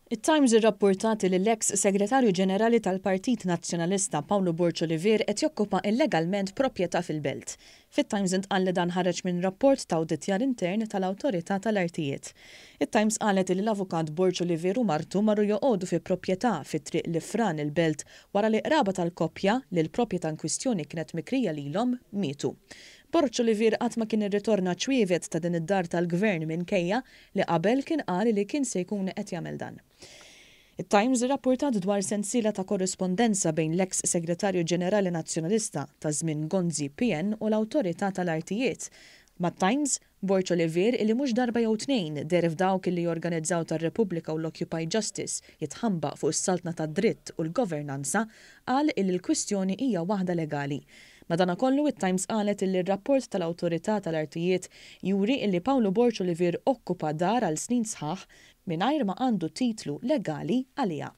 It-Times irrappurtat li l-eks Segretarju Ġenerali tal-Partit Nazzjonalista Pawlu Borg Olivier qed jokkupa illegalment proprjetà fil-Belt. Fit-Times intqal li dan ħareġ minn rapport ta' awditjar intern tal-Awtorità tal-Artijiet. It-Times qalet li l-Avukat Borg Olivier u martu marru joqogħdu fi proprjetà fi Triq Lifran il-Belt wara li qraba tal-koppja, li l-proprjetà inkwistjoni kienet mikrija lilhom, mietu. Borg Olivier qatt ma kien irritorna ċ-ċwievet ta' din id-dar tal-Gvern minkejja li qabel kien qal li kien se jkun qed jagħmel dan. It-Times irrappurtat dwar sensiela ta' korrispondenza bejn l-eks Segretarju Ġenerali Nazzjonalista ta' żmien Gonzi PN u l-Awtorità tal-Artijiet. Mat-Times, Borg Olivier illi mhux darba jew tnejn deher f'dawk illi jorganizzaw tar-Repubblika u l-Occupy Justice jitħambaq fuq is-saltna tad-dritt u l-governanza, qal illi l-kwistjoni hija waħda legali. Madanakollu, it-Times qalet illi r-rapport tal-Awtorità tal-Artijiet juri illi Pawlu Borg Olivier okkupa dar għal snin sħaħ mingħajr ma għandu titlu legali għaliha.